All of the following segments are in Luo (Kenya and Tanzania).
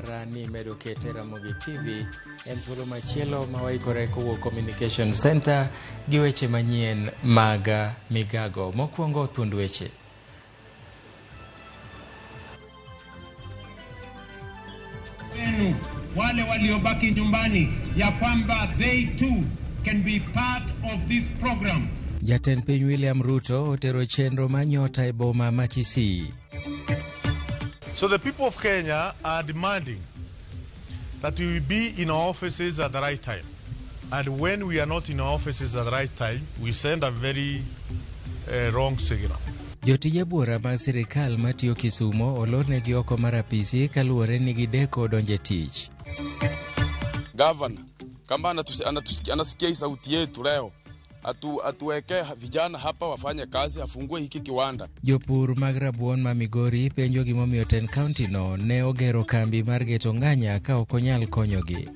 mara ni imedo kete Ramogi TV. En thuolo machielo ma waikore kowuok Communication Center gi weche manyien mag migago. Mokwongo thuond weche. Wenu wale waliobaki nyumbani ya kwamba they too can be part of this program. Jatend piny William Ruto otero chenro mar nyota e boma ma Kisii. So the people of Kenya are demanding that we be in our offices at the right time. And when we are not in our offices at the right time, we send a very wrong signal. Jotije buora mag sirikal matiyo Kisumo olornegi oko mar apisi kaluwore ni gideko donjo e tich. Gavana kama anasikia hii sauti yetu leo, atuweke vijana hapa wafanye kazi, afungue hiki kiwanda. Jopur mag rabuon ma Migori penjo gimomiyo tend kaunti no ne ogero kambi mar geto nganya ka ok onyal konyogi.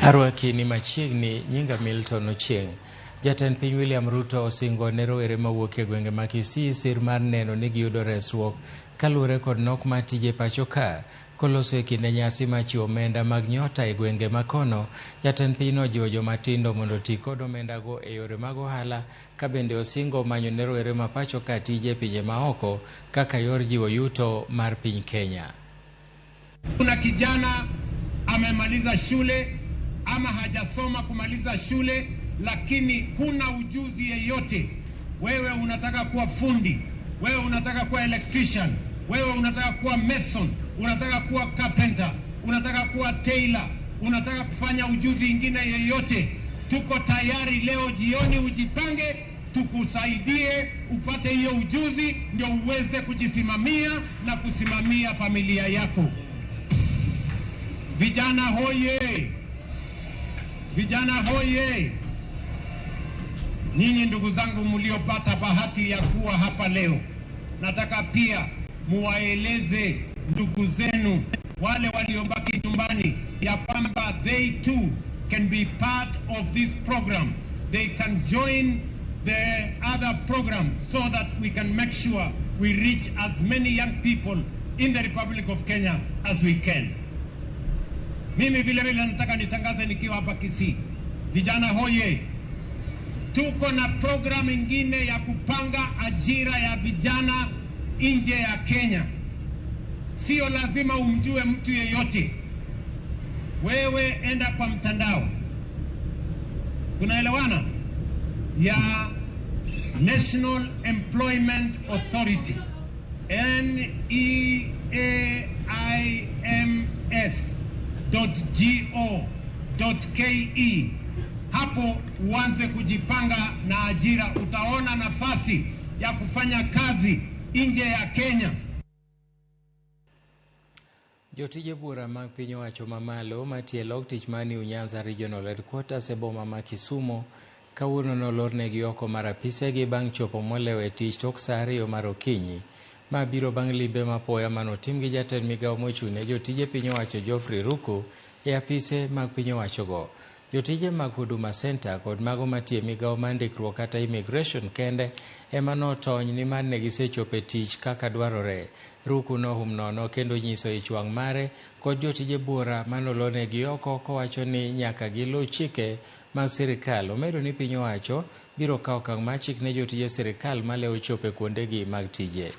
Arwaki ni machiegni, nyinga Milton Ochieng'. Jatend piny William Ruto osingo ne rowere mawuok e gwenge ma Kisii sir mar neno ni giyudo resruok kaluwore kod nok mar tije pacho ka. Koloso e kinde nyasi mar chiwo omenda mag nyota e gwenge ma kono, jatend piny nojiwo jomatindo mondo oti kod omendago e yore mag ohala ka bende osingo manyo ne rowere ma pacho ka tije e pinje maoko kaka yor jiwo yuto mar piny Kenya. Kuna kijana amemaliza shule ama hajasoma kumaliza shule, lakini huna ujuzi yeyote. Wewe unataka kuwa fundi, wewe unataka kuwa electrician, wewe unataka kuwa mason, unataka kuwa carpenter, unataka kuwa tailor, unataka kufanya ujuzi ingine yeyote. Tuko tayari leo jioni, ujipange tukusaidie upate hiyo ujuzi ndio uweze kujisimamia na kusimamia familia yako. Vijana hoye! Vijana hoye! Ninyi ndugu zangu mliopata bahati ya kuwa hapa leo, nataka pia muwaeleze ndugu zenu wale waliobaki nyumbani ya kwamba they too can be part of this program. They can join the other programs so that we can make sure we reach as many young people in the Republic of Kenya as we can. Mimi vile vile nataka nitangaze nikiwa hapa Kisii. Vijana hoye! Tuko na program ingine ya kupanga ajira ya vijana nje ya Kenya. Sio lazima umjue mtu yeyote. Wewe enda kwa mtandao. Tunaelewana? Ya National Employment Authority, neaims.go.ke. Hapo uanze kujipanga na ajira, utaona nafasi ya kufanya kazi nje ya Kenya. Jotije buora mag piny owacho mamalo matiyo e log tich mar New Nyanza Regional Headquarters e boma ma Kisumo kawuono nolornegi oko mar apisegi bang' chopo molewo e tich tok saa 2 mar okinyi. Ma biro bang' limbe mapoya manotim gi jatend migawo mochung' ne jotije piny owacho Geoffrey Ruku e apise mag piny owachogo. Jotije mag Huduma Center kod mago matiyo e migawo mar ndikruok kata immigration kende ema notony nimar ne gisechopo e tich kaka dwarore. Ruku nohum nono kendo nyiso ich wang' mare kod jotije buora manolornegi oko kowacho ni nyaka giluw chike mag sirikal. Omedo ni piny owacho biro kawo okang' mar chik ne jotije sirikal malewo chopo e kuondegi mag tije.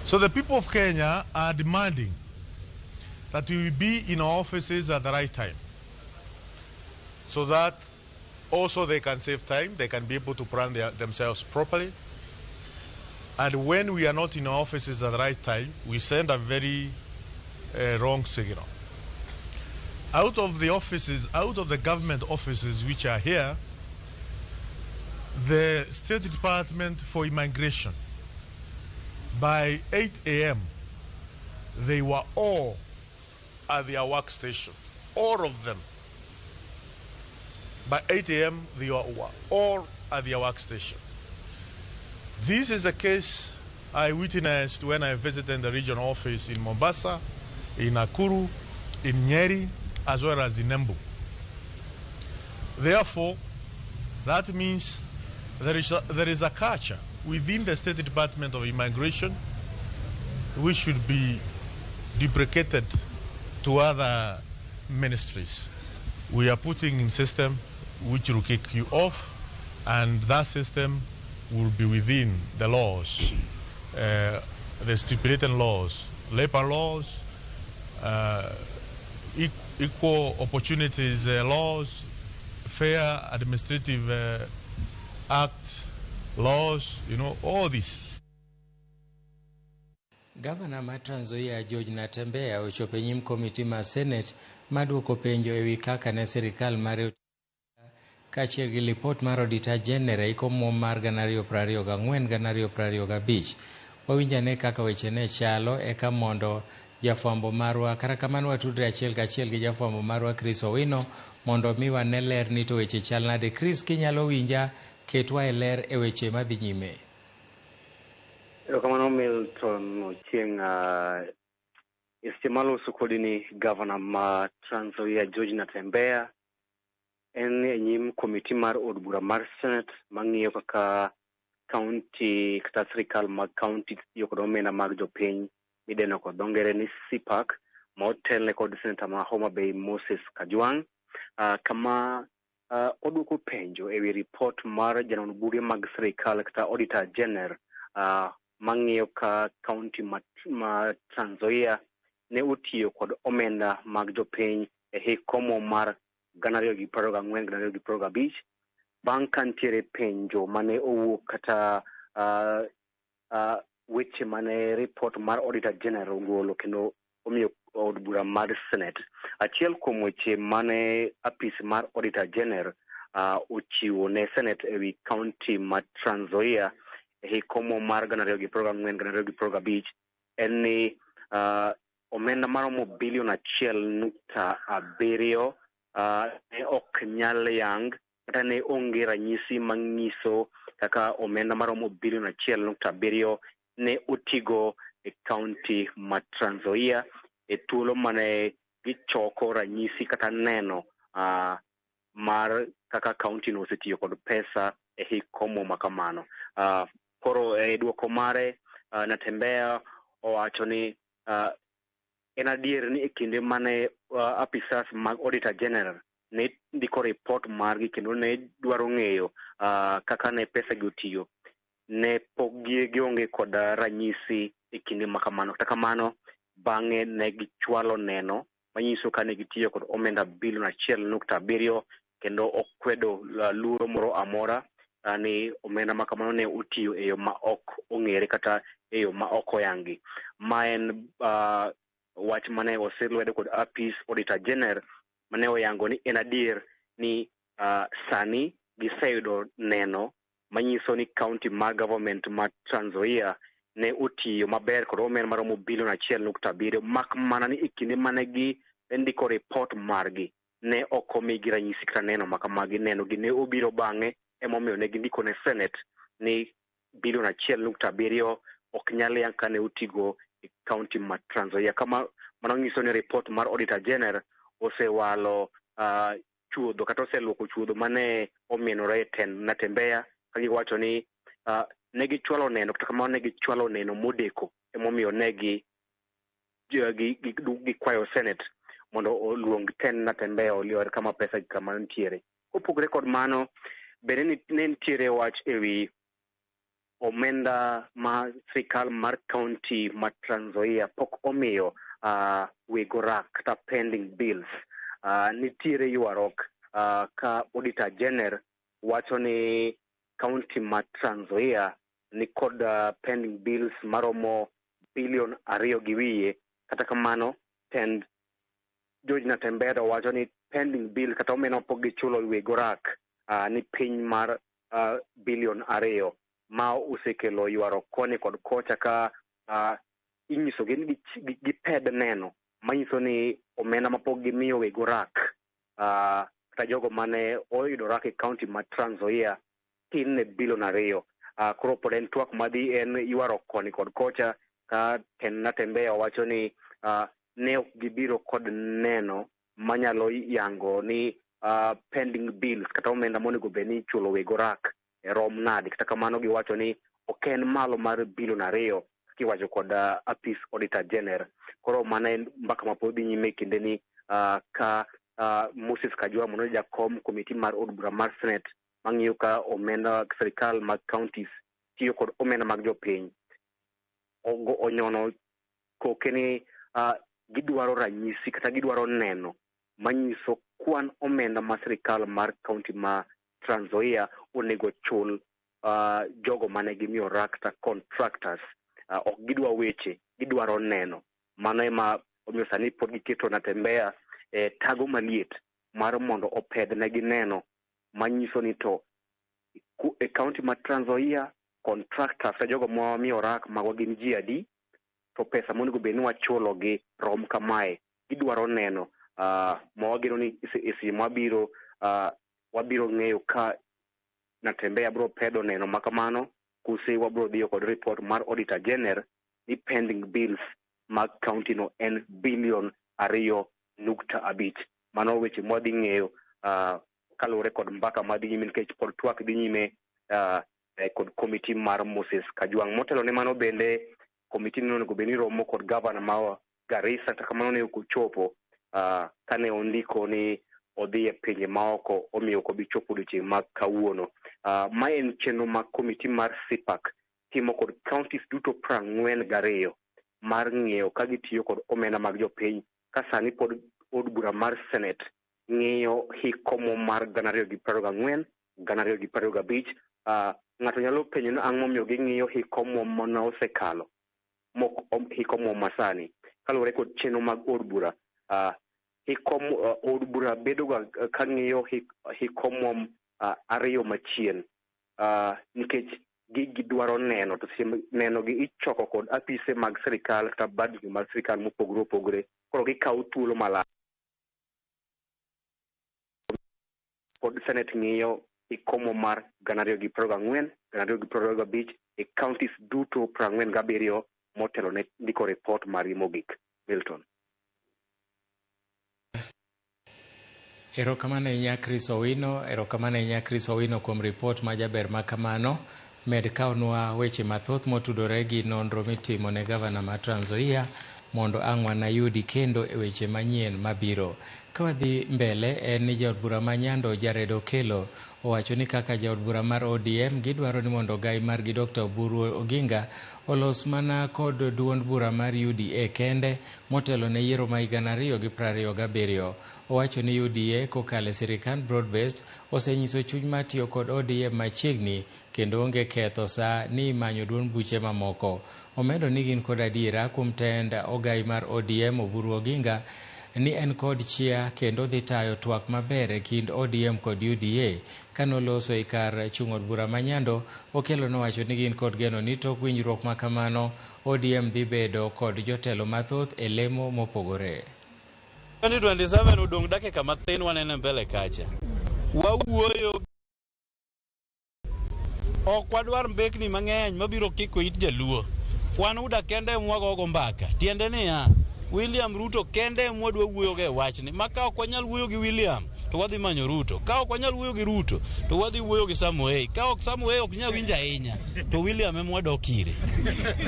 So the people of Kenya are demanding that we be in our offices at the right time, so that also they can save time, they can be able to plan themselves properly. And when we are not in our offices at the right time, we send a very wrong signal. Out of the offices, out of the government offices which are here, the State Department for Immigration, by 8 a.m., they were all at their workstation, all of them. By 8 a.m., they are all at their workstation. This is a case I witnessed when I visited the regional office in Mombasa, in Nakuru, in Nyeri, as well as in Embu. Therefore, that means there is a culture within the State Department of Immigration which should be duplicated to other ministries. We are putting in system which will kick you off, and that system will be within the laws, the stipulated laws, labor laws, equal opportunities laws, fair administrative acts, laws, all this. Gavana ma Trans Nzoia George Natembeya ochopo e nyim komiti mar Senate maduoko penjo ewi kaka ne sirikal mare kaachiel gi lipot mar Auditor General iko omuom mar 2024-2025. Wawinj ane kaka weche ne chalo eka mondo jafwambo marwa kata kamano watudre achiel kachiel gi jafwambo marwa Chris Owino mondo mi wane ler ni to weche chal nade. Chris, kinyalo winja, ketwa e ler e weche madhi nyime. Erokamano Milton Ochieng'. E seche maloso kodi ni gavana ma Trans Nzoia George Natembeya en e nyim komiti mar od bura mar Senate mang'iyo kaka county kata sirikal mag county tiyo kod omenda mag jopiny midendo kod dho ngere ni CPAC ma otelne kod seneta ma Homa Bay Moses Kajwang', kama oduoko penjo ewi ripot mar janon buge mag sirikal kata Auditor General, mang'iyo ka county ma Trans Nzoia ne otiyo kod omenda mag jopiny e hik komo mar 2024 2025, bang' ka nitiere penjo mane owuok kata weche mane report mar Auditor General ogolo kendo omiyo od bura mar Senate. Achiel kuom weche mane apis mar Auditor General ochiwo ne Senate ewi county ma Trans Nzoia e hik komo mar 2024 2025 en ni omenda maromo bilion 1.7 ne ok nyal yang kata ne onge ranyisi manyiso kaka omenda maromo bilion 1.7 ne otigo e county ma Trans Nzoia e thuolo mane gichoko ranyisi kata neno mar kaka county no osetiyo kod pesa e hik komo makamano. Koro e duoko mare, Natembeya owacho ni en adier ni e kinde mane apisas mag Auditor General ne ndiko report margi kendo ne dwaro ng'eyo kaka ne pesa gi otiyo, ne pok gionge kod ranyisi e kinde makamano. Kata kamano, bang'e ne gichwalo neno manyiso ka ne gitiyo kod omenda bilion 1.7, kendo okwedo luoro moro amora ni omenda makamano ne otiyo e yo ma ok ong'ere kata e yo ma ok oyangi. Ma en wach mane osir lwedo kod apis Auditor General mane oyango ni en adier ni sani giseyudo neno manyiso ni county mar government ma Trans Nzoia ne otiyo maber kod omenda maromo bilion 1.7, mak mana ni e kinde mane gi ndiko report margi ne ok omigi ranyisi kata neno makamagi. Neno gi ne obiro bang'e, emomiyo ne gindiko ne Senate ni bilion 1.7 ok nyal yang ka ne otigo e county ma Trans Nzoia. Kama mano nyiso ni report mar Auditor General osewalo chuodho kata oseluoko chuodho mane omienore e tend Natembeya ka giwacho ni ne gichwalo neno, kata kamano ne gichwalo neno modeko, emomiyo ne gikwayo Senate mondo oluong tend Natembeya olier kama pesa gi kama nitiere. Kopogore kod mano, bende ne nitiere wach ewi omenda ma sirikal mar county ma Trans Nzoia pok omiyo weg orak kata pending bills. Nitiere ywaruok ka Auditor General wacho ni county ma Trans Nzoia ni kod pending bills maromo bilion 2 gi wiye. Kata kamano, tend George Natembeya wacho ni pending bill kata omenda mapok gichulo weg orak ni piny mar bilion 2, ma osekelo ywaruok koni kod kocha ka inyisogi ni giped neno manyiso ni omenda mapok gimiyo weg orak. Kata jogo mane oyudo rak e kaunti ma Trans Nzoia tin ne bilion 2. Koro pod en twak madhi, en ywaruok koni kod kocha, ka Natembeya wacho ni ne ok gibiro kod neno manyalo yango ni pending bills kata omenda monego bed ni ichulo weg orak e rom nade. Kata kamano, giwacho ni ok en malo mar bilion 2 kiwacho kod apis Auditor General. Koro mano en mbaka ma pod dhi nyime e kinde ni ka Moses Kajwang' mano jakom komiti mar od bura mar Senate mang'iyo ka omenda sirikal mag counties tiyo kod omenda mag jopiny onyono koke ni gidwaro ranyisi kata gidwaro neno manyiso kwan omenda ma sirikal mar county ma Trans Nzoia onego chul jogo mane gimiyo rak kata contractors. Ok gidwa weche, gidwaro neno. Mano ema omiyo sani pod giketo Natembeya e tago maliet mar mondo opedh negi neno manyiso ni to e county ma Trans Nzoia contractors ka jogo mawamiyo rak magwa gin ji adi, to pesa monego bed ni wachulogi rom kamae. Gidwaro neno ma wageno ni e seche mabiro wabiro ng'eyo ka Natembeya biro pedho neno ma kamano kuse wabiro dhiyo kod report mar Auditor General ni pending bills mag county no en bilion 2.5. Mano weche mwadhi ng'eyo kaluwore kod mbaka madhi nyime, nikech pod twak dhi nyime kod komiti mar Moses Kajwang'. Motelo ne mano bende, komiti no onego bed ni romo kod gavana ma Garissa, kata kamano ne ok ochopo kane ondiko ni odhi e pinje maoko, omiyo ok obi chopo odiochieng' mag kawuono. Ma en chenro ma komiti mar CPAC timo kod counties duto 42 mar ng'iyo ka gitiyo kod omenda mag jopiny, ka sani pod od bura mar Senate ng'iyo hik omwom mar 2024 2025. Ng'ato nyalo penjo ni ang'o momiyo ging'iyo hik omwom mane osekalo mok hik omwom masani. Kaluwore kod chenro mag od bura, hik od bura bedo ga ka ng'iyo hik omwom ariyo machien, nikech gidwaro neno, to seche neno gi ichoko kod apise mag sirikal kata bad mag sirikal mopogore opogore, koro gikawo thuolo malach. Pod Senate ng'iyo hik omwom mar 2024 2025 e counties duto 47 motelo ne ndiko report margi mogik. Milton. Erokamano ahinya, Chris Owino. Erokamano ahinya, Chris Owino, kuom ripot ma jaber ma kamano. Med kawnwa weche mathoth motudore gi nonro mitimo ne gavana ma Trans Nzoia mondo ang' wanayudi kendo e weche manyien mabiro. Ka wadhi mbele, en ni jaod bura ma Nyando Jared Okello owacho ni kaka jaod bura mar ODM gidwaro ni mondo gai margi Dr. Oburu Oginga olos mana kod duond bura mar UDA kende motelo ne yiero ma higa 2027. Owacho ni UDA kokalo e sirikand broad based osenyiso chuny mar tiyo kod ODM machiegni kendo onge ketho sa ni imanyo duond buche mamoko. Omedo ni gin kod adiera kuom tend ogai mar ODM Oburu Oginga ni en kod chia kendo dhi tayo twak maber e kind ODM kod UDA. Kanoloso e kar chung' od bura ma Nyando, Okello nowacho ni gin kod geno ni tok winjruok ma kamano ODM dhi bedo kod jotelo mathoth e lemo mopogore. 2027 odong' dakika mathin, wanene mbele kacha. Wawuoyo, ok wadwar mbekni mang'eny mabiro kiko it jaluo. Wan UDA kende ema wagogo mbaka. Tiende niya, William Ruto kende ema wadwa wuoyogo e wachni. Ma ka ok wanyal wuoyo gi William, to wadhi manyo Ruto. Ka ok wanyal wuoyo gi Ruto, to wadhi wuoyo gi Samoei. Ka ok Samoei ok nyal winjo ahinya, to William ema wadok ire.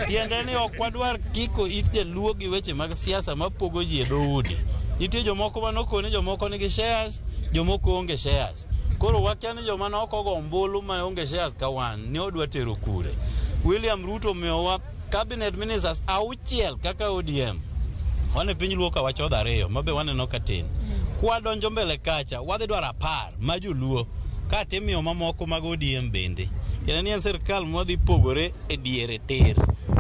Tiende ni ok wadwar kiko it jaluo gi weche mag siasa mapogo ji e dhoudi. Nitie jomoko manokoni jomoko nigi shares, jomoko onge shares. Koro wakia ni joma ne ok ogo ombulu ma onge shares ka wan ne odwa tero kure. William Ruto omiyowa cabinet ministers auchiel kaka ODM. Wan e piny Luo ka wachodho ariyo mabe waneno ka tin. Kwadonjo mbele kacha wadhi dwaro 10 ma joluo ka timiyo mamoko mag ODM bende. Tiende ni en sirkal mwadhi pogore e diere tir.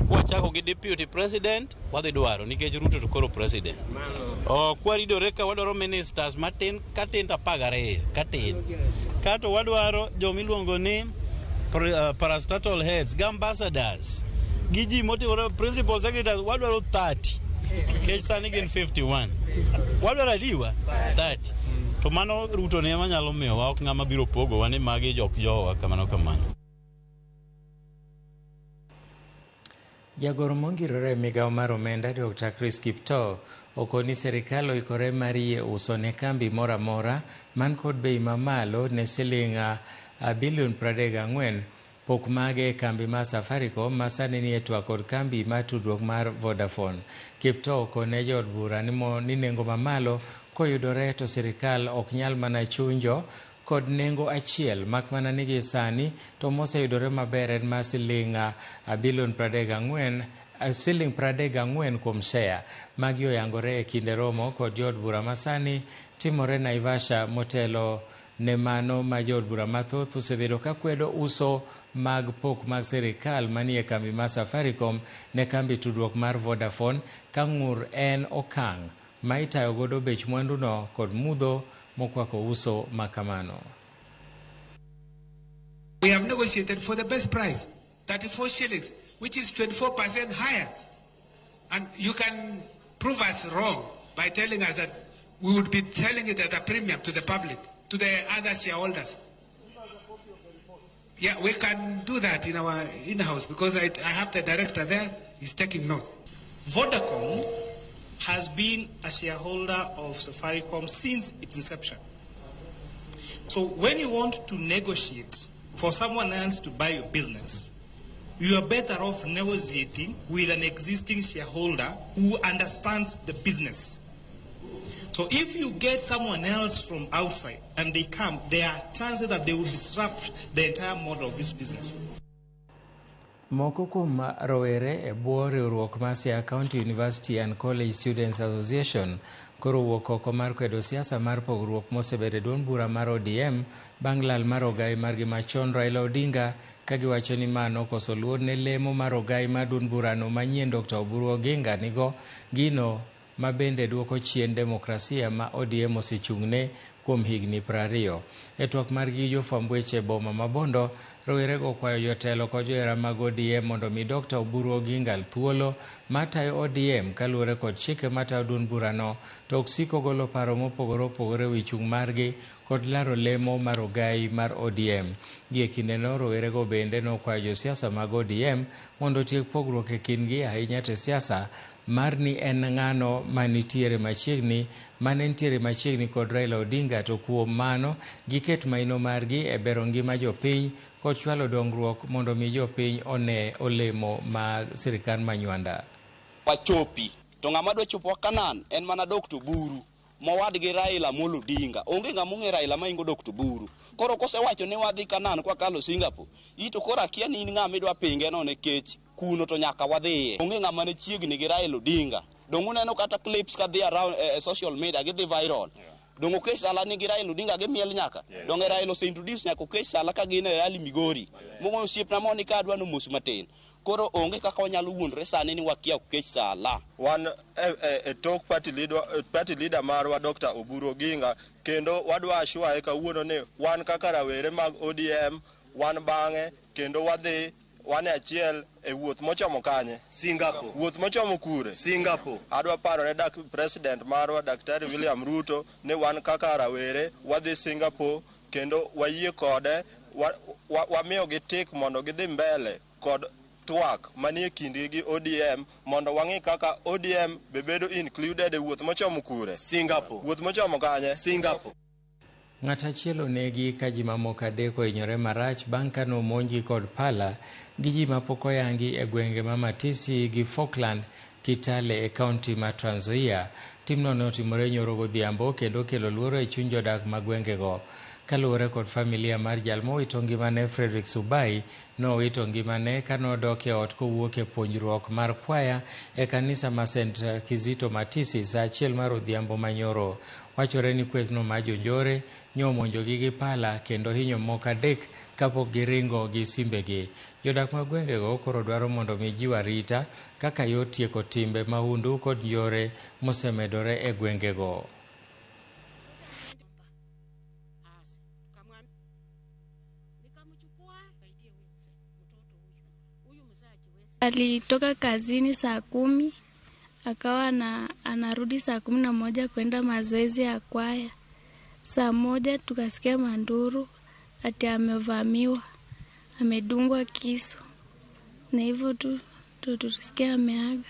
Kwachako gi deputy president wadhi dwaro nikech Ruto to koro president. Oh, kwaridore ka wadwaro ministers matin katin to 12 katin. Kato wadwaro jomiluongo ni parastatal heads gi ambassadors gi ji motimore principal secretaries, wadwaro 30 nikech sani gin 51. Wadwaro adiwa 30. To mano Ruto ne ema nyalo miyowa, ok ng'ama biro pogowa ni magi jok jowa kamano kamano. Jagoro mongirore e migawo mar omenda Dr. Chris Kiptoo okoni sirikal oikore mar yie uso ne kambi moro amora man kod bei mamalo ne siling bilion 34 pok mage e kambi mar Safaricom ma sani nie twak kod kambi mar tudruok mar Vodafone. Kiptoo okone jood bura ni nengo mamalo koyudore to sirikal ok nyal mana chunjo kod nengo achiel mak mana ni gi sani to moseyudore maber en mar siling bilion 34 siling 34 kuom share. Magi oyangore e kinde romo kod jood bura masani timore Naivasha motelo ne mano ma jood bura mathoth osebedo ka kwedo uso mag pok mag sirikal manie kambi mar Safaricom ne kambi tudruok mar Vodafone ka ng'ur en okang' ma itayo godo bech mwanduno kod mudho mokwako uso makamano. We have negotiated for the best price, 34 shillings, which is 24% higher. And you can prove us wrong by telling us that we would be selling it at a premium to the public, to the other shareholders. Yeah, we can do that in our in-house because I have the director there, he's taking note. Vodacom has been a shareholder of Safaricom since its inception. So when you want to negotiate for someone else to buy your business, you are better off negotiating with an existing shareholder who understands the business. So if you get someone else from outside and they come, there are chances that they will disrupt the entire model of this business. Moko kuom rowere e bwo riwruok mar Siaya County University and College Students Association koro wuok oko mar kwedo siasa mar pogruok mosebedo e duond bura mar ODM bang' lal mar ogai margi machon Raila Odinga ka giwacho ni mano koso luor ne lemo mar ogai mar duond burano manyien Dr. Oburu Oginga nigo gino ma bende duoko chien demokrasia ma ODM osechung'ne kuom higni 20. E twak margi jofwamb weche e boma ma Bondo, rowerego okwayo jotelo kod johera mag ODM mondo mi Dr. Oburu Oginga thuolo mar tayo ODM kaluwore kod chike matayo duond burano to ok siko golo paro mopogore opogore ewi chung' margi kod laro lemo mar ogai mar ODM. Gie kindeno rowerego bende nokwayo josiasa mag ODM mondo otiek pogruok e kindgi ahinya to e siasa mar ni en ng'ano manitiere machiegni mane nitiere machiegni kod Raila Odinga to kuom mano giket maino margi e bero ngima jopiny kod chwalo dongruok mondo mi jopiny one olemo mag sirikal manywanda. Wachopi to ng'ama dwa chopo Kanan en mana Dr. Oburu mowadgi Raila Amolo Odinga. Onge ng'ama ong'e Raila maingo Dr. Oburu. Koro kosewacho ni wadhi Kanan kwakalo Singapore, ito koro akia ni in ng'ama idwa pinge no nikech kuno to nyaka wadhiye. Onge ng'ama ne chiegni gi Raila Odinga. Dong uneno kata clips ka dhi around social media gidhi viral. Dong Okech Sala nigi Raila Odinga gimiel nyaka. Dong Raila ose introduce nyaka Okech Sala ka gin e rally Migori. Mong'o osiepna moni ka adwa nomos matin. Koro onge kaka wanyalo wuondore sani ni wakia Okech Sala. Wan e tok party leader marwa Dr. Oburu Oginga kendo wadwa assure kawuono ni wan kaka rawere mag ODM wan bang'e kendo wadhi wan e achiel e wuoth mochomo kanye? Singapore. Wuoth mochomo kure? Singapore. Adwa paro ne president marwa Daktari William Ruto ni wan kaka rawere wadhi Singapore kendo wayie kode wamiyogi tik mondo gidhi mbele kod twak manie kindgi gi ODM mondo wang'i kaka ODM be bedo included e wuoth mochomo kure? Singapore. Wuoth mochomo kanye? Singapore. Ng'at achiel onegi ka ji mamoko adek ohinyore marach bang' ka nomonjgi kod pala gi ji mapok oyangi e gwenge ma Matisi gi Falkland, Kitale e kaunti ma Trans Nzoia. Timno ne otimore nyoro godhiambo kendo kelo luoro e chuny jodak mag gwengego. Kaluwore kod familia mar jal mowito ngimane Frederick Subai, nowito ngimane kanodok e ot kowuok e puonjruok mar kwaya e kanisa ma St. Kizito Matisi saa 1 mar odhiambo manyoro. Wachore ni kwethno mar jonjore nyomonjogi gi pala kendo hinyo moko adek kapok giringo gi simbegi. Jodak mag gwengego koro dwaro mondo mi jiw arita kaka yor tieko timbe mahundu kod njore mosemedore e gwengego. Alitoka kazini saa 10, akawa anarudi saa 11 kwenda mazoezi ya kwaya. Saa 1 tukasikia manduru ati amevamiwa, amedungwa kisu, na hivyo tu ndo tulisikia ameaga.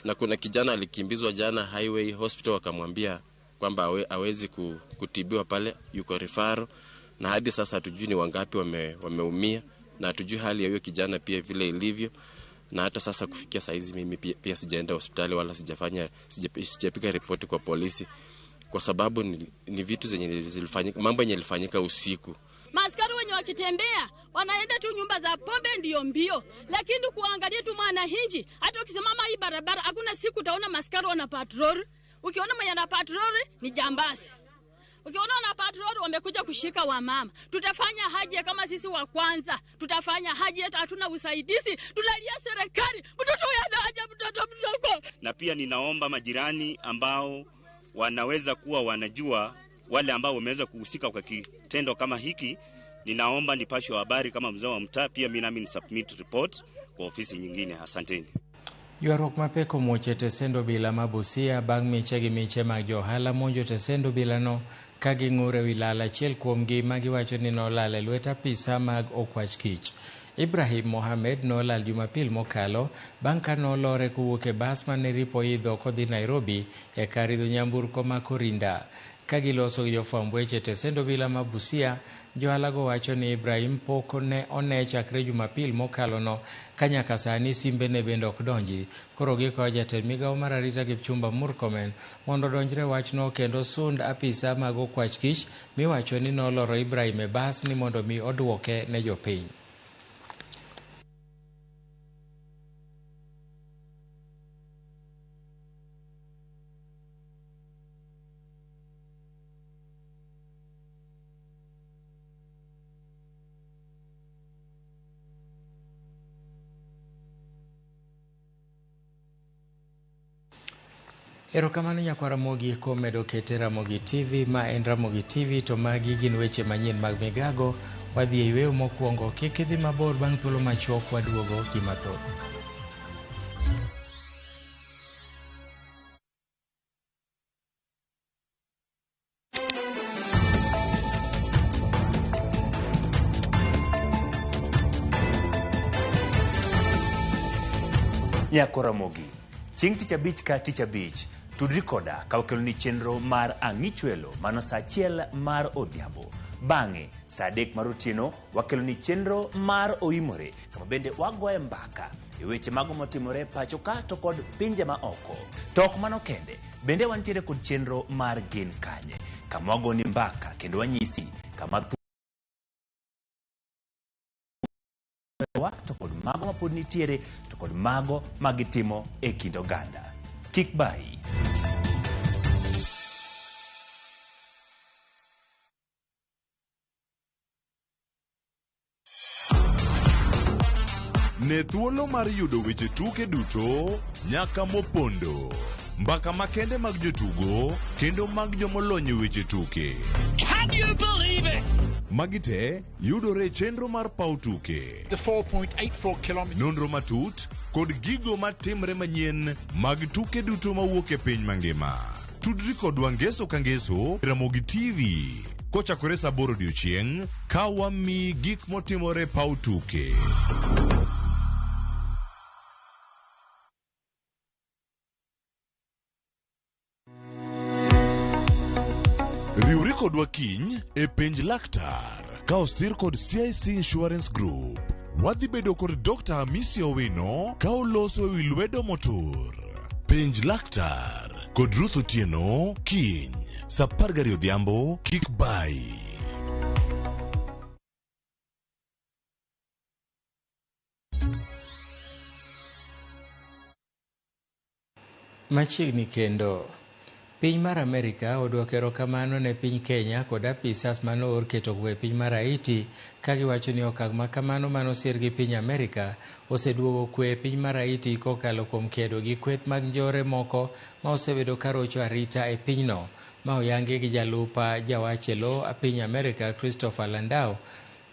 Na kuna kijana alikimbizwa jana Highway Hospital, wakamwambia kwamba hawezi kutibiwa pale, yuko referral, na hadi sasa hatujui ni wangapi wameumia, na hatujui hali ya huyo kijana pia vile ilivyo. Na hata sasa kufikia saa hizi mimi pia sijaenda hospitali wala sijapiga ripoti kwa polisi, kwa sababu ni vitu zenye zilifanyika, mambo yenye yalifanyika usiku. Maaskari wenye wakitembea wanaenda tu nyumba za pombe ndio mbio, lakini kuangalia tu mwananchi, hata ukisimama hii barabara hakuna siku utaona maaskari wana patrol. Ukiona mwenye ana patrol ni jambazi. Ukiona wana patrol wamekuja kushika wamama. Tutafanya haja kama sisi wa kwanza, tutafanya haja, hata hatuna usaidizi, tunalia serikali, mtoto huyu haja, mtoto mdogo. Na pia ninaomba majirani ambao wanaweza kuwa wanajua wale ambao wameweza kuhusika kwa kitendo kama hiki, ninaomba nipashwe habari kama mzee wa mtaa, pia mimi nami nisubmit report kwa ofisi nyingine. Asanteni. Ywaruok mapek omuoch e tesend obila ma Busia bang' miche gi miche mag jo ohala monjo tesend obilano ka ging'ur ewi lal achiel kuomgi ma giwacho ni nolal e lwet apisa mag okwach kich. Ibrahim Mohamed nolal Jumapil mokalo bang' ka nolore kowuok e bas mane ripo idho kodhi Nairobi e kar idho nyamburko ma Korinda. Ka giloso gi jofwamb weche e tesend obila ma Busia, johalago wacho ni Ibrahim pok ne one chakre Jumapil mokalono ka nyaka sani simbene bende ok donji. Koro gikwayo jatend migawo mar arita Kipchumba Murkomen mondo odonjre wachno kendo sund apisa mag okwach kich miwacho ni noloro Ibrahim e bas ni mondo mi oduoke ne jopiny. Erokamano nyakwar Ramogi kuom medo kete Ramogi TV, ma en Ramogi TV to magi gin weche manyien mag migago. Wadhi e yweyo mokwongo, kik idhi mabor, bang' thuolo machuok waduogo gi mathoth. Nyako Ramogi, chieng' tich abich ka tich abich, tudri koda ka wakeloni chenro mar Ang'ichwelo mano saa 1 mar odhiambo. Bang'e, saa 3 mar otieno, wakeloni chenro mar Oimore, kama bende wagoye mbaka e weche mago motimore pacho ka to kod pinje ma oko. To ok mano kende, bende wantiere kod chenro mar Gin Kanye, kama wagoni mbaka kendo wanyisi kama to kod mago mapod nitiere to kod mago magitimo e kind oganda. Kik bayi. Ne thuolo mar yudo weche tuke duto nyaka mopondo, mbaka makende mag jotugo kendo mag jomolony e weche tuke. Can you believe it? Magi te yudore e chenro mar paw tuke. The 4.84 kilometers. Nonro matut kod gigo matimre manyien mag tuke duto mawuok e piny mangima. Tudri kodwa ngeso ka ngeso Ramogi TV kochakore saa 8 odiochieng' ka wamiyi gik motimore paw tuke. Riwri kodwa kiny e penj laktar ka osir kod CIC Insurance Group. Wadhi bedo kod Dr. Hamisi Owino ka oloso ewi lwedo motur. Penj laktar kod Ruth Otieno kiny saa 12 odhiambo kik bayi. Machiegni kendo. Piny mar Amerika odwoko erokamano ne piny Kenya kod apisas manoor keto kwe e piny mar Haiti ka giwacho ni okang' ma kamano manosir gi piny Amerika oseduogo kwe e piny mar Haiti kokalo kuom kedo gi kweth mag njore moko ma osebedo ka rocho arita e pinyno, ma oyangi gi jalup jawach e lo piny Amerika Christopher Landau.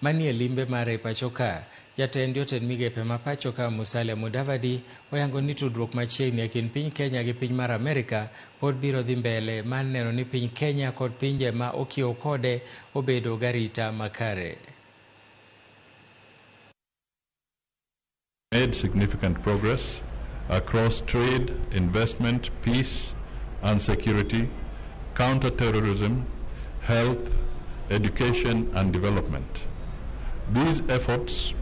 Manie limbe mare e pacho ka, jatend jotend migepe ma pacho ka Musalia Mudavadi oyango ni tudruok machiegni e kind piny Kenya gi piny mar Amerika pod biro dhi mbele mar neno ni piny Kenya kod pinje ma okiewo kode obedo garita makare. Made significant progress across trade, investment, peace and security, counter-terrorism, health, education and development. These efforts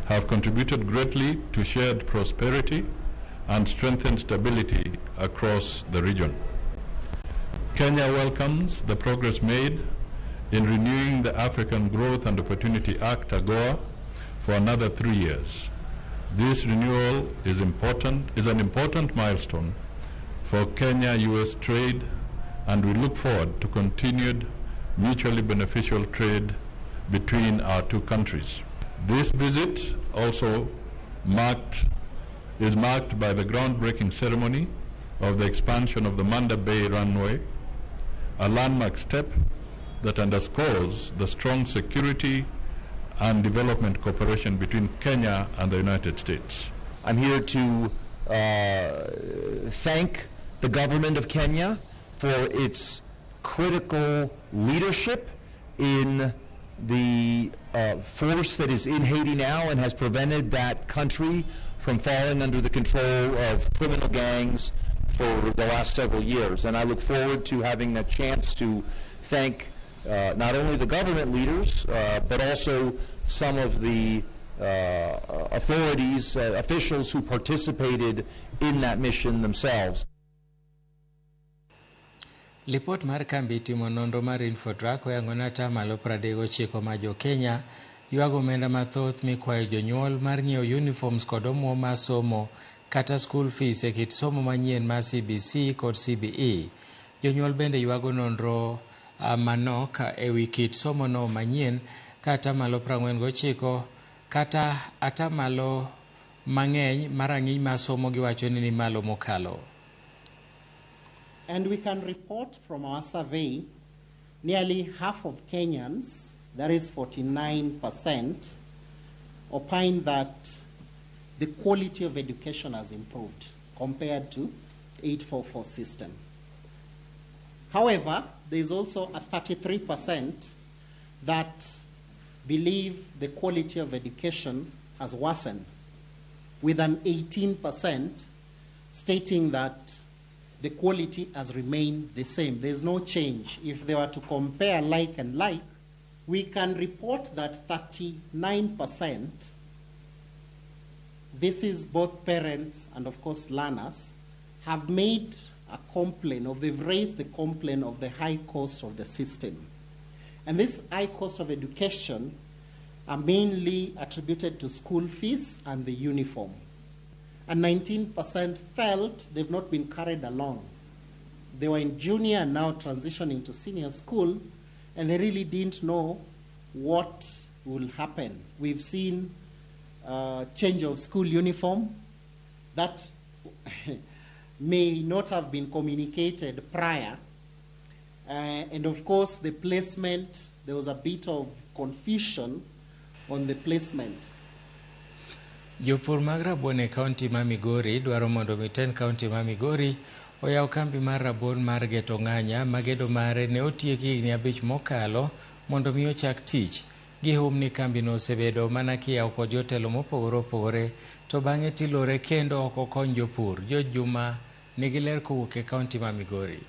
have contributed greatly to shared prosperity and strengthened stability across the region. Kenya welcomes the progress made in renewing the African Growth and Opportunity Act, AGOA, for another 3 years. This renewal is an important milestone for Kenya-US trade, and we look forward to continued mutually beneficial trade between our two countries. This visit also is marked by the groundbreaking ceremony of the expansion of the Manda Bay runway, a landmark step that underscores the strong security and development cooperation between Kenya and the United States. I'm here to thank the government of Kenya for its critical leadership in the force that is in Haiti now and has prevented that country from falling under the control of criminal gangs for the last several years. And I look forward to having a chance to thank not only the government leaders, but also some of the authorities, officials who participated in that mission themselves. Lipot mar kambi timo nonro mar Infotrak oyango ni atamalo 39 ma jo Kenya ywago omenda mathoth mikwayo jonyuol mar ng'iewo uniforms kod omuom mar somo kata school fees e kit somo manyien mar CBC kod CBE. Jonyuol bende ywago nonro manok ewi kit somo no manyien ka atamalo 49 kata atamalo mang'eny marang'iny mar somo giwacho ni malo mokalo. And we can report from our survey, nearly half of Kenyans, that is 49%, opine that the quality of education has improved compared to 844 system. However, there is also a 33% that believe the quality of education has worsened, with an 18% stating that the quality has remained the same. There's no change. If they were to compare like and like, we can report that 39%, this is both parents and of course learners, have made a complaint, or they've raised the complaint of the high cost of the system. And this high cost of education are mainly attributed to school fees and the uniform. And 19% felt they've not been carried along. They were in junior and now transitioning to senior school, and they really didn't know what will happen. We've seen change of school uniform that may not have been communicated prior. And of course, the placement, there was a bit of confusion on the placement. Jopur mag rabuon e kaunti ma Migori dwaro mondo mitend kaunti ma Migori oyaw kambi mar rabuon mar Geto Ng'anya ma gedo mare ne otieki higni 5 mokalo mondo mi ochak tich. Gihum ni kambino osebedo mana kiyawo kod jotelo mopogore opogore to bang'e tilore kendo ok okony jopur. George Juma nigi ler kowuok e kaunti ma Migori.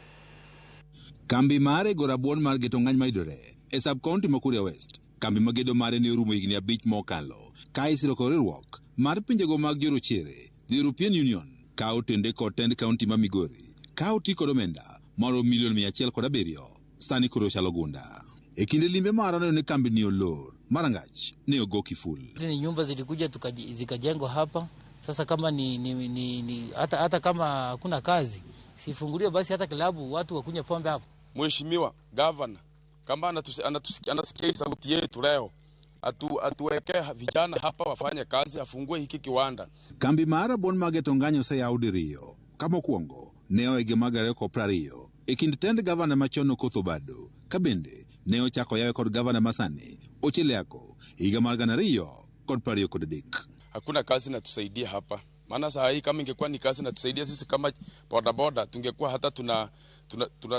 Kambi mar ego rabuon mar Geto Ng'any mayudore e sub kaunti ma Kuria West. Kambi ma gedo mare ne orumo higni 5 mokalo ka isiro kod riwruok mar pinjego mag jorochere, the European Union, ka otende kod tend kaunti ma Migori ka oti kod omenda maromo milion 107 sani koro chalo gunda. E kinde limbe mar neno ni kambi ni olor marangach ne ogo kiful. Hizi ni nyumba zilikuja zikajengwa hapa. Sasa kama ni hata kama hakuna kazi sifunguliwe basi hata klabu watu wakunywe pombe hapo. Mheshimiwa Governor kama anasikia sauti yetu leo, atuweke vijana hapa wafanye kazi, afungue hiki kiwanda. Kambi mar rabuon mag Geto Ng'any oseyaw diriyo. Ka mokwongo ne oege mag 2020 e kind tend gavana machon Okoth Obado, ka bende Ne ochako yawe kod gavana masani Ochieng' Ako higa mar 2023. Hakuna kazi inatusaidia hapa. Maana saa hii kama ingekuwa ni kazi inatusaidia sisi kama bodaboda, tungekuwa hata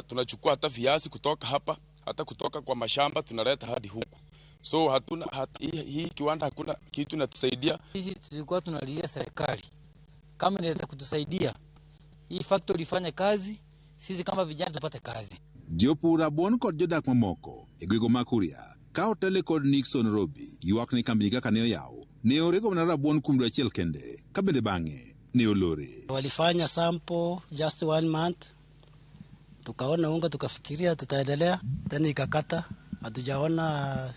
tunachukua hata viazi kutoka hapa, hata kutoka kwa mashamba tunaleta hadi huku. So hatuna hii kiwanda hakuna kitu inatusaidia. Sisi tulikuwa tunalilia serikali kama inaweza kutusaidia hii factory ifanye kazi, sisi kama vijana tupate kazi. Jopur rabuon kod jodak mamoko e gwenge mag Kuria ka otele kod Nixon Robi ywak ni kambi kaka ne oyaw ne orego mana rabuon kuom dwe achiel kende ka bende bang'e ne olore. Walifanya sample just 1 month, tukaona unga tukafikiria tutaendelea, tena ikakata, hatujaona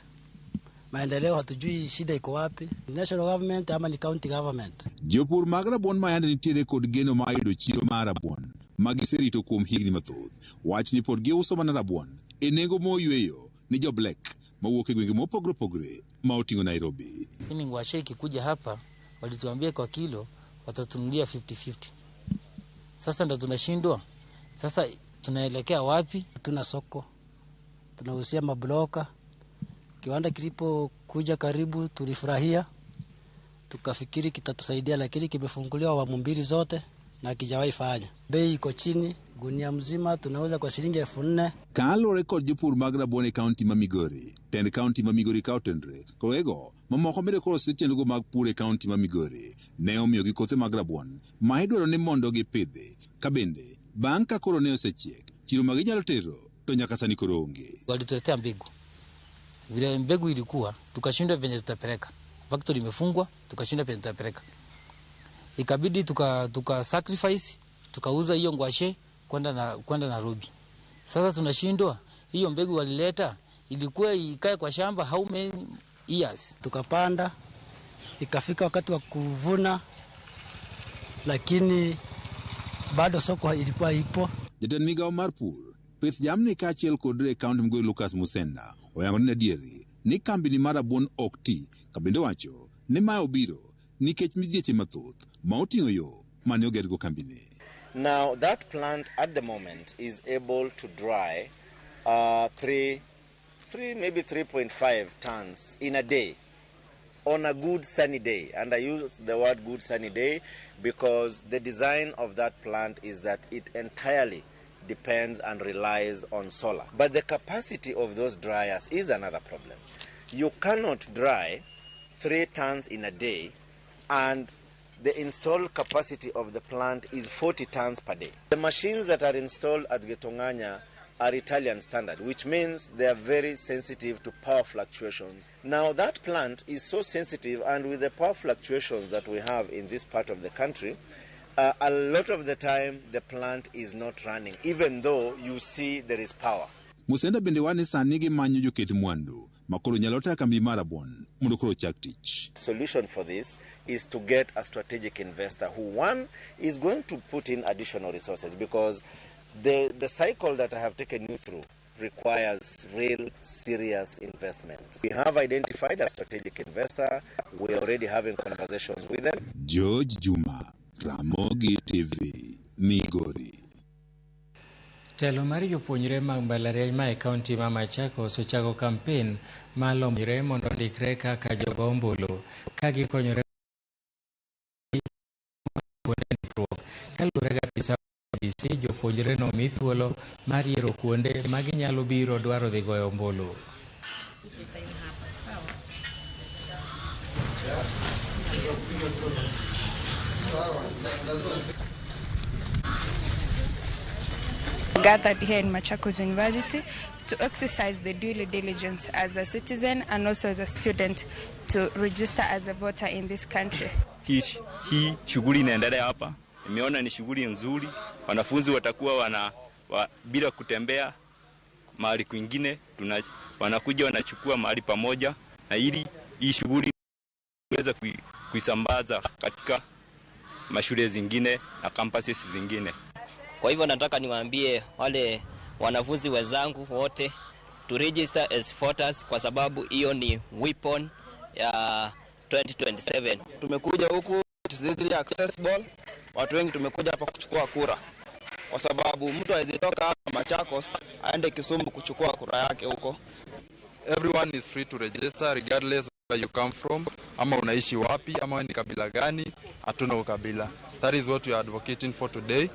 maendeleo, hatujui shida iko wapi, national government ama ni county government. Jopur mag rabuon ma yande nitiere kod geno mar yudo chiro mar rabuon ma giserito kuom higni mathoth wach ni pod giuso mana rabuon e nengo moyweyo ni jo black mawuok e gwenge mopogore opogore ma oting'o Nairobi. Lakini ngwashe ikikuja hapa walituambia kwa kilo watatunulia 50-50. Sasa ndo tunashindwa. Sasa tunaelekea wapi? Tuna soko, tunahusia mabloka. Kiwanda kilipokuja karibu tulifurahia, tukafikiri kitatusaidia, lakini kimefunguliwa awamu mbili zote na hakijawahi fanya. Bei iko chini, gunia mzima tunauza kwa shilingi 4,000. Kaluwore kod jopur mag rabuon e kaunti ma Migori, tend kaunti ma Migori ka otenre kowego mamoko bende koro osir chenrogo mag pur e kaunti ma Migori ne omiyogi kothe mag rabuon ma idwaro ni mondo gipidhi ka bende bang' ka koro ne osechiek chiro ma ginyalo tero to nyaka sani koro onge. Walituletea mbegu, vile mbegu ilikuwa tukashindwa venye tutapeleka, factory imefungwa, tukashindwa venye tutapeleka, ikabidi tuka sacrifice tukauza hiyo ngwashe kwenda Nairobi. Sasa tunashindwa, hiyo mbegu walileta ilikuwa ikae kwa shamba how many years? Tukapanda, ikafika wakati wa kuvuna, lakini bado soko ilikuwa ipo. Jatend migao mar pur, pith jamni kaachiel kod e kaunti Migori Lucas Musenda oyango ni adieri ni kambi ni mar rabuon ok ti, ka bende owacho ni mae obiro nikech midhieche mathoth ma oting'o yo mane ogergo kambini. Now that plant at the moment is able to dry 3 maybe 3.5 tons in a day on a good sunny day. And I use the word good sunny day because the design of that plant is that it entirely depends and relies on solar. But the capacity of those dryers is another problem. You cannot dry 3 tons in a day and the installed capacity of the plant is 40 tons per day. The machines that are installed at Getonganya are Italian standard, which means they are very sensitive to power fluctuations. Now that plant is so sensitive, and with the power fluctuations that we have in this part of the country, a lot of the time the plant is not running, even though you see there is power. Musenda bende wane sani gimanyo joket mwandu makoro nyalo tayo kambi mar rabuon mondo koro ochak tich. Solution for this is to get a strategic investor who, one, is going to put in additional resources, because the cycle that I have taken you through requires real serious investment. We have identified a strategic investor. We are already having conversations with them. George Juma, Ramogi TV, Migori. Telo mar jopuonjre mag mbalariany ma e kaunti ma Machakos ochako kampen mar lombo jopuonjre mondo ondikre kaka jogo ombulu ka gikonyore kuonde ndikruok. Kaluwore gi apisa BBC, jopuonjre nomi thuolo mar yiero kuonde ma ginyalo biro dwaro dhi goyo ombulu. Gathered here in Machakos University to exercise the due diligence as a citizen and also as a student to register as a voter in this country. Hii shughuli inaendelea hapa. Nimeona ni shughuli nzuri. Wanafunzi watakuwa bila kutembea mahali kwingine, wanakuja wanachukua mahali pamoja, na ili hii shughuli iweze kuisambaza katika mashule zingine na campuses zingine. Kwa hivyo nataka niwaambie wale wanafunzi wenzangu wote to register as voters, kwa sababu hiyo ni weapon ya 2027. Tumekuja huku, it is easily accessible. Watu wengi tumekuja hapa kuchukua kura, kwa sababu mtu hawezi toka hapa Machakos aende Kisumu kuchukua kura yake huko. Everyone is free to register regardless where you come from, ama unaishi wapi, ama wewe ni kabila gani, hatuna ukabila. That is what we are advocating for today.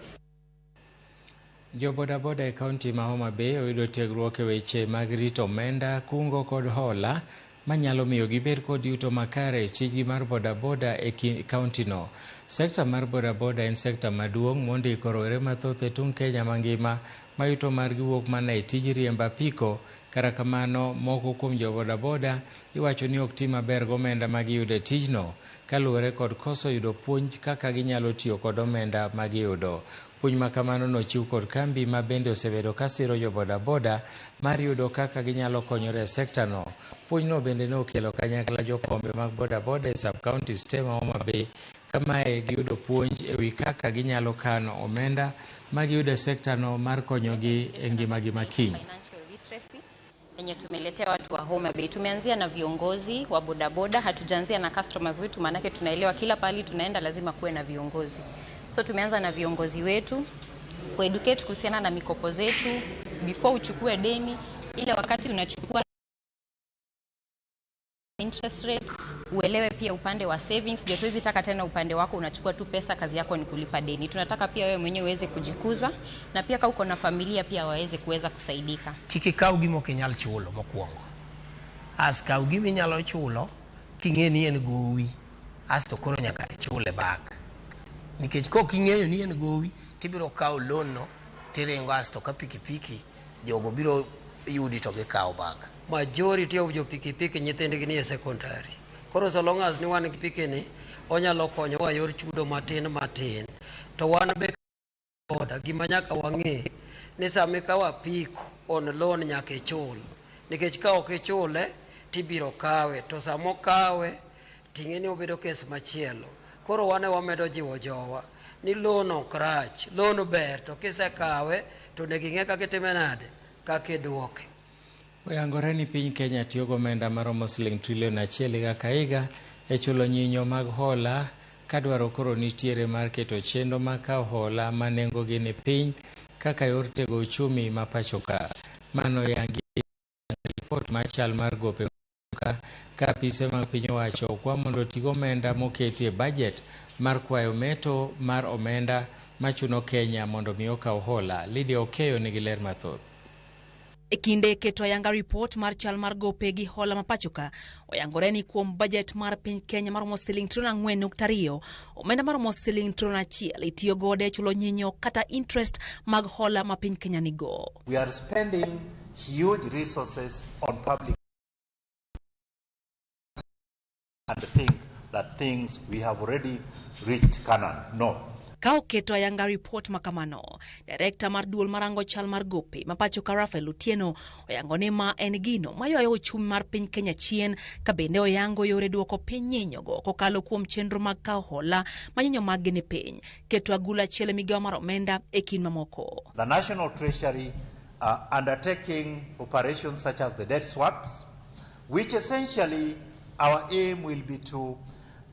Jo bodaboda e kaunti ma Homa Bay oyudo tiegruok e weche mag rito omenda, kungo kod hola manyalo miyo gibed kod yuto makare e tijgi mar bodaboda e kaunti no. Sekta mar bodaboda en sekta maduong' mondiko rowere mathoth e tung Kenya mangima ma yuto margi wuok mana e tij riembo apiko. Kata kamano, moko kuom jo bodaboda iwacho ni ok ti maber gomenda ma giyudo e tijno kaluwore kod koso yudo puonj kaka ginyalo tiyo kod omenda ma giyudo. Puonj ma kamano nochiw kod kambi ma bende osebedo ka siro jo bodaboda mar yudo kaka ginyalo konyore e sekta no. Puonjno bende ne okelo kanyakla jokombe mag bodaboda e sub-counties te ma Homa Bay kamae giyudo puonj e wi kaka ginyalo kano omenda ma giyudo e sekta no mar konyogi e ngimagi ma kiny. Yenye tumeletea watu wa Homa Bay. Tumeanzia na viongozi wa bodaboda, hatujaanzia na customers wetu, maanake tunaelewa kila pahali tunaenda lazima kuwe na viongozi. So tumeanza na viongozi wetu kueducate kuhusiana na mikopo zetu before uchukue deni, ile wakati unachukua interest rate, uelewe pia upande wa savings. Ndio tuwezi taka tena upande wako unachukua tu pesa, kazi yako ni kulipa deni. Tunataka pia wewe mwenyewe uweze kujikuza na pia kama uko na familia pia waweze kuweza kusaidika. Kik ikaw gima ok inyal chulo mokwongo. As kaw gima inyalo chulo king'e ni en gowi, asto koro nyaka ichule back. Nikech kok ing'eyo ni en gowi, tibiro kawo loan no tiringo asto ka pikipiki jogo biro yudi to gikawo back. Majority of jo pikipiki nyithindgi ni e secondary. Koro so long as ni wan gi pikini, onyalo konyowa yor chudo matin matin. To wan be boda gima nyaka wang'e ni sama ikawo apiko on loan nyaka ichul. Nikech ka ok ichule tibiro kawe, to sama okawe ting'e ni obedo kes machielo. Koro wane wamedo jiwo jowa ni loan ok rach, loan ber to kisekawe to onego ing'e kaka itime nade, kaka iduoke. Oyangore ni piny Kenya tiyo gomenda maromo siling trilion 1 higa ka higa e chulo nyinyo mag hola ka dwaro koro nitiere mar keto chenro mag kawo hola ma nengogi ni piny kaka yor tego uchumi ma pacho ka. Mano yangi ripot mar chal mar gope ka apise mag piny owacho okwa mondo oti gomenda moketi e bajet mar kwayo meto mar omenda machuno Kenya mondo mi okaw hola. Lydia Okeyo nigi ler mathoth. E kinde keto ayanga ripot mar chal mar gope gi hola ma pacho ka, oyangore ni kuom bajet mar piny Kenya maromo siling trilion 4.2, omenda maromo siling trilion 1 itiyo godo e chulo nyinyo kata interest mag hola ma piny Kenya nigo. We are spending huge resources on public and think that things we have already reached Canaan. No. Ka oketo ayanga ripot makamano, direkta mar duol marango chal mar gope ma pacho ka Rafael Otieno oyango ni ma en gino maywayo uchumi mar piny Kenya chien, ka bende oyango yore duoko piny nyinyogo kokalo kuom chenro mag kawo hola ma nyinyo maggi ni piny, keto agulu achiel e migawo mar omenda e kind mamoko. The National Treasury undertaking operations such as the debt swaps, which essentially our aim will be to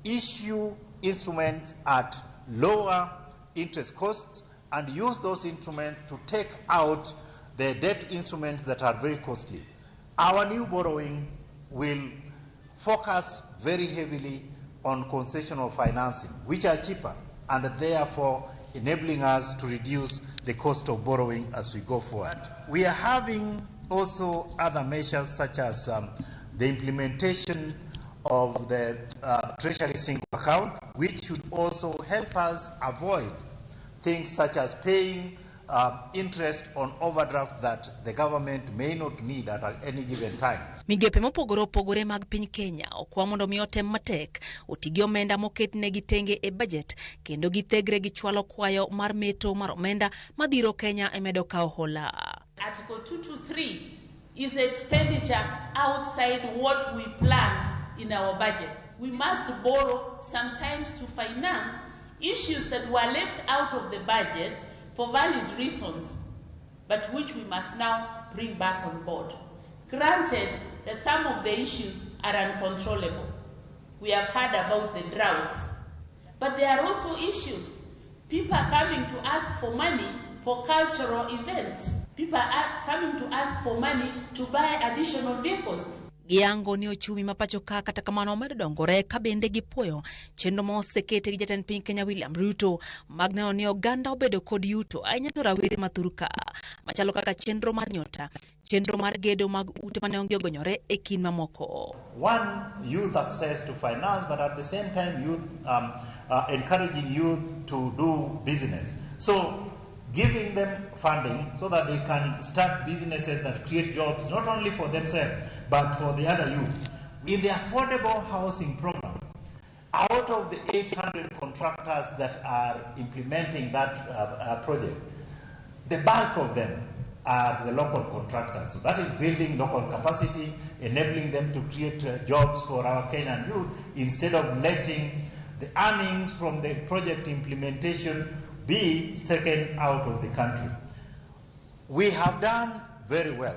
issue instruments at lower interest costs and use those instruments to take out the debt instruments that are very costly. Our new borrowing will focus very heavily on concessional financing, which are cheaper and therefore enabling us to reduce the cost of borrowing as we go forward. We are having also other measures such as the implementation of the Treasury Single Account, which should also help us avoid things such as paying interest on overdraft that the government may not need at any given time. Migepe mopogore opogore mag piny Kenya okwa mondo mi otem matek oti gi omenda moketnegi tenge e bajet kendo githegre gi chwalo kwayo mar meto mar omenda madhiro Kenya e medo kawo hola. Article 223 is expenditure outside what we planned in our budget. We must borrow sometimes to finance issues that were left out of the budget for valid reasons, but which we must now bring back on board. Granted that some of the issues are uncontrollable. We have heard about the droughts, but there are also issues. People are coming to ask for money for cultural events. People People are coming to ask for money to buy additional vehicles. Giyango ni ochumi ma pacho ka kata kamano omedo dongore ka bende gipuoyo chenro ma oseketi gi jatend piny Kenya William Ruto mag neno ni oganda obedo kod yuto ahinya to rawere ma thur ka machalo kaka chenro mar nyota, chenro mar gedo mag ute mane onge ogonyore e kind mamoko. One, youth access to finance, but at the same time, youth encouraging youth to do business. So, giving them funding so that they can start businesses that create jobs not only for themselves but for the other youth. In the affordable housing program, out of the 800 contractors that are implementing that project, the bulk of them are the local contractors. So that is building local capacity, enabling them to create jobs for our Kenyan youth instead of letting the earnings from the project implementation be taken out of the country. We have done very well,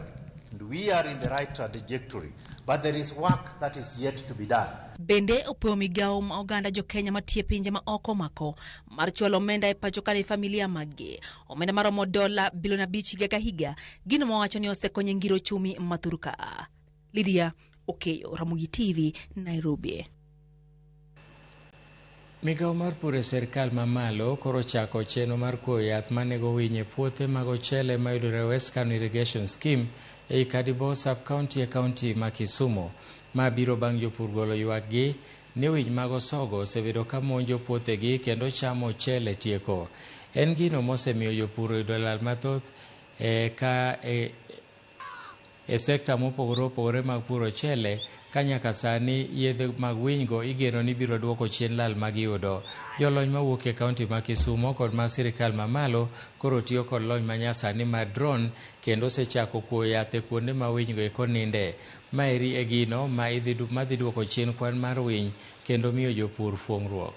and we are in the right trajectory, but there is work that is yet to be done. Bende opuoyo migawo ma oganda jo Kenya matiyo e pinje ma oko omako mar chwalo omenda e pacho ka ne familia maggi. Omenda maromo dola bilion 5 higa ka higa, gino mawacho ni osekonyo e ngiro ochumi ma thur ka. Lydia Okeyo, Ramogi TV, Nairobi. Migawo mar pur e sirkal mamalo koro chako chenro mar kuoyo yath manego winy e puothe mag ochele mayudore West Kano Irrigation Scheme ei Kadibo sub-county e kaunti ma Kisumu. Ma biro bang' jopur golo ywakgi ni winy mag osogo osebedo ka monjo puothegi kendo chamo ochele tieko. En gino mosemiyo jopur oyudo lal mathoth e sekta mopogore opogore mag puro ochele ka nyaka sani yedhe mag winygo igeno ni biro duoko chien lal magiyudo. Jolony mawuok e kaunti ma Kisumo kod mag sirikal mamalo koro tiyo kod lony manyasani mar drone kendo osechako kuoyo yath e kuonde ma winygo eko ninde. Maeri e gino ma madhi duoko chien kwan mar winy kendo miyo jopur fuong'ruok.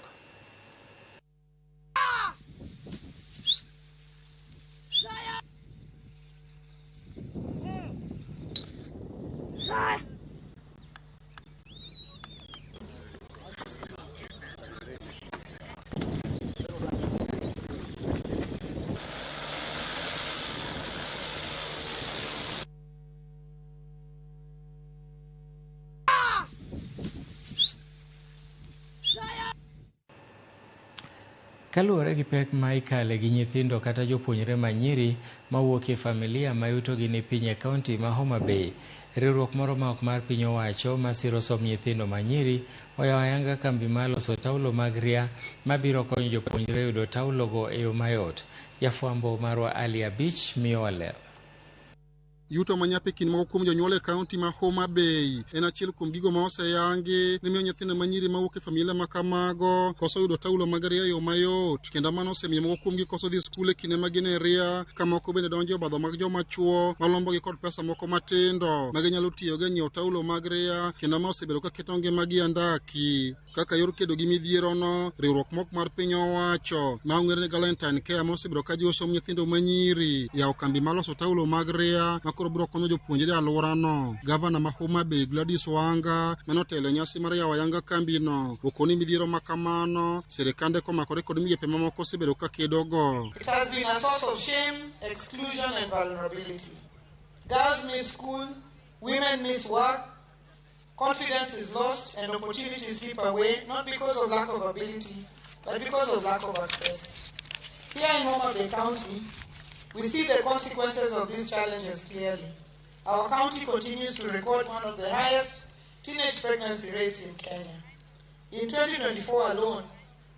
Kaluwore gi pek ma ikale gi nyithindo kata jopuonjre ma nyiri mawuok e familia ma yutogi ni piny e kaunti ma Homa Bay, riwruok moro ma ok mar piny owacho masiro somb nyithindo ma nyiri oyawo ayanga kambi mar loso taulo mag ria mabiro konyo jopuonjre yudo taulogo e yo mayot. Jafwambo marwa Ali Abich miyowa ler. Yuto manyap e kind moko kuom jonyuol e kaunti ma Homa Bay en achiel kuom gigo ma oseyangi ni miyo nyithindo ma nyiri mawuok e familia ma kamago koso yudo taulo mag ria e yo mayot, kendo mano osemiyo moko kuomgi koso dhi skul e kinde ma gin e ria, ka moko bende donjo e obadho mag joma chuo malombogi kod pesa moko matindo ma ginyalo tiyogo e nyiewo taulo mag ria, kendo ma osebedo ka keto ngimagi andaki. Kaka yor kedo gi midhierono, riwruok mok mar piny owacho ma ong'ere ni Galentine Care ma osebedo ka jiwo somb nyithindo ma nyiri yawo kambi mar loso taulo mag ria ma koro biro konyo jopuonjre e alworano. Gavana ma Homa Bay Gladys Wanga manotelo e nyasi mar yawo ayanga kambino okoni midhiero ma kamano sirikande komakore kod migepe mamoko osebedo ka kedogo. It has been a source of shame, exclusion and vulnerability. Girls miss school, women miss work, confidence is lost and opportunities slip away, not because of lack of ability, but because of lack of access. Here in Homa Bay County, we see the consequences of these challenges clearly. Our county continues to record one of the highest teenage pregnancy rates in Kenya. In 2024 alone,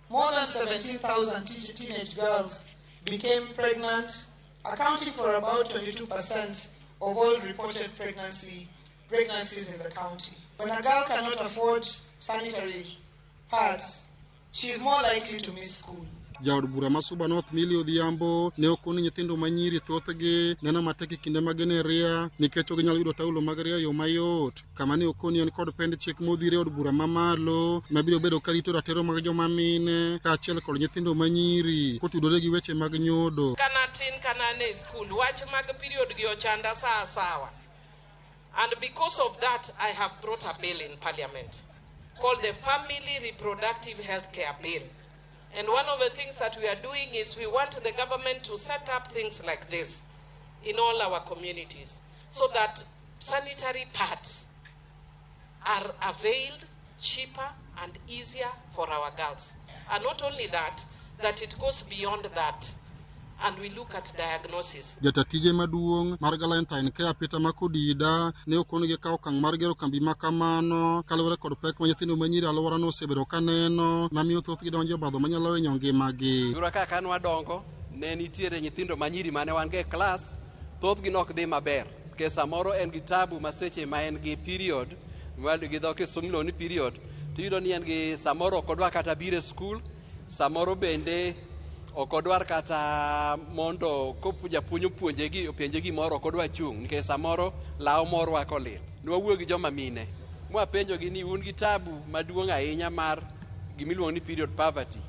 more than 17,000 teenage girls became pregnant, accounting for about 22% of all reported pregnancies in the county. When a girl cannot afford sanitary pads, she is more likely to miss school. Jaod bura ma Suba North Millie Odhiambo ne okoni nyithindo ma nyiri thothgi neno matek e kinde ma gin e ria nikech ok ginyal yudo taulo mag ria e yo mayot. Kama ne okoni en kod pend chik modhir e od bura mamalo mabiro bedo ka rito ratiro mag joma mine kaachiel kod nyithindo ma nyiri kotudore gi weche mag nyodo. Kana tin kana an e skul, wach mag period gi ochanda saa sawa. And because of that, I have brought a bill in Parliament called the Family Reproductive Health Care Bill. And one of the things that we are doing is we want the government to set up things like this. in all our communities so that sanitary pads are availed cheaper and easier for our girls. And not only that, that it goes beyond that and we look at diagnosis. Jata tije maduong' mar Galentine Care Peter Makodida ne okonegi kawo okang' mar gero kambi ma kamano kaluwore kod pek ma nyithindo manyiri e alworano osebedo ka neno mamiyo thothgi donjo e obadho manyalo hinyo ngimagi. Yura kaka nwadongo ne nitiere nyithindo manyiri mane wan go e klas, thothgi nok dhi maber nikech samoro en gi tabu ma seche ma en gi period gi dho kisungu iluongo ni period tiyudo ni en gi samoro ok odwa kata biro e skul, samoro bende ok odwar kata mondo kopo japuonj opuonje openje gimoro ok odwa chung' nikech samoro law morwako lil. Nwawuoyo gi joma mine mwapenjogi ni un gi tabu maduong' ahinya mar gimiluongo ni period poverty.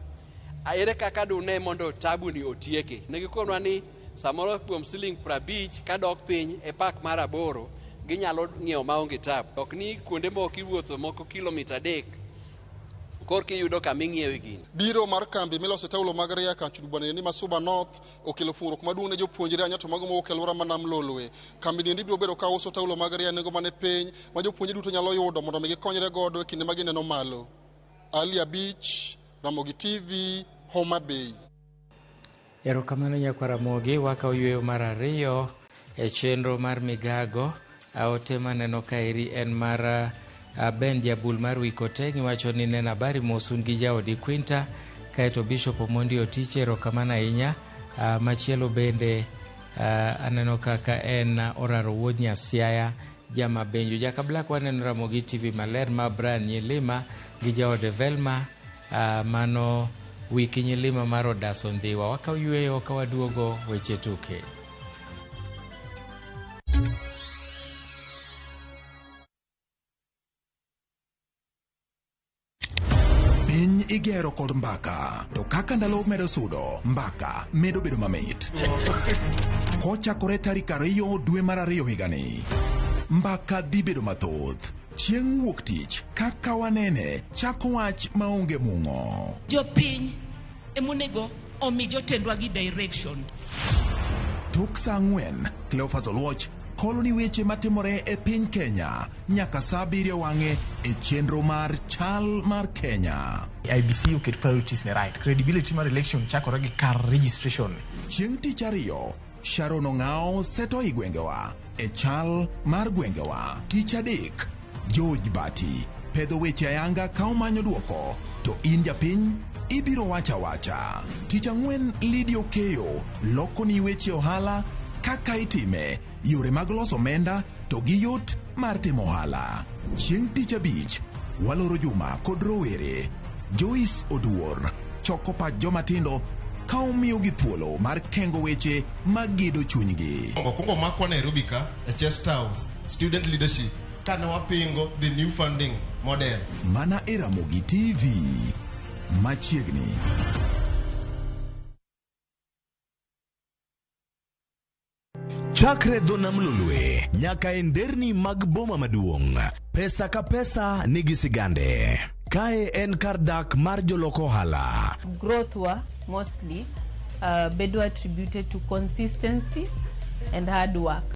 Ere kaka dune mondo tabu ni otieke? Ne gikonwa ni samoro kuom siling 50 kadok piny e pak mar 8 ginyalo ng'iewo maonge tabu. Ok ni kuonde moko iwuotho moko kilomita 3 korka iyudo kama ing'iewe gini. Biro mar kambi milose taulo mag ria Kanchudubane ni Masuba North okelo fungruok maduong' ne jopuonjre ahinya to mago mowuok e alwora ma Nam Lolwe. Kambi niendi biro bedo ka uso taulo mag ria e nengo mane piny ma jopuonjre duto nyalo yudo mondo mi gikonyre godo e kinde ma gineno malo. Ali Abich, Ramogi TV, Homa Bay. Erokamano nyakwar Ramogi, wakawo yueyo mar ariyo e chenro mar migago. Ote maneno kaeri en mar Ben Jabul mar Wikoteng iwacho ni nena habari mosun gi jaodi Quinta, kaeto Bishop Omondi Otiche erokamano ahinya. Machielo bende aneno kaka en Oraro wuod Nyasiaya jama Benjo. Jaka Black waneno Ramogi TV maler ma Brian Nyilima gi jaode Velma, mano wiki Nyilima mar Odaso Ndhiwa. Wakawo yueyo ka waduogo weche tuke. Piny igero kod mbaka, to kaka ndalo medo sudo, mbaka medo bedo mamit. Kochakore tarik 2 dwe mar 2 higani, mbaka dhi bedo mathoth. Chieng' wuok tich, kaka wanene, chako wach maonge mung'o. Jopiny emonego omi jotendwa gi direction. Tok saa 4, Cleophas Oluoch kolo ni weche matimore e piny Kenya nyaka saa 7 wang'e e chenro mar Chal mar Kenya. IEBC oket priorities ne right. Credibility mar election chakore gi kar registration. Chieng' tich ariyo, Sharon Ong'ao seto i gwengewa e chal mar gwengewa. Tich adek, George Bati pedho weche ayanga ka omanyo duoko, to in japiny ibiro wacha wacha. Tich ang'wen, Lydia Okeyo loko ni weche ohala kaka itime, yore mag loso omenda to gi yot mar timo ohala. Chieng' tich abich, waloro juma kod rowere. Joyce Oduor choko pach joma tindo ka omiyogi thuolo mar kengo weche magedo chunygi. Okwongo makwa Nairobi ka e Chest House student leadership kane wapingo the new funding model. Mana e Ramogi TV machiegni. Chakre dho nam Lolwe nyaka e nderni mag boma maduong', pesa ka pesa nigi sigande. Kae en kar dak mar jolok ohala. Growth wa mostly bedo attributed to consistency and hard work.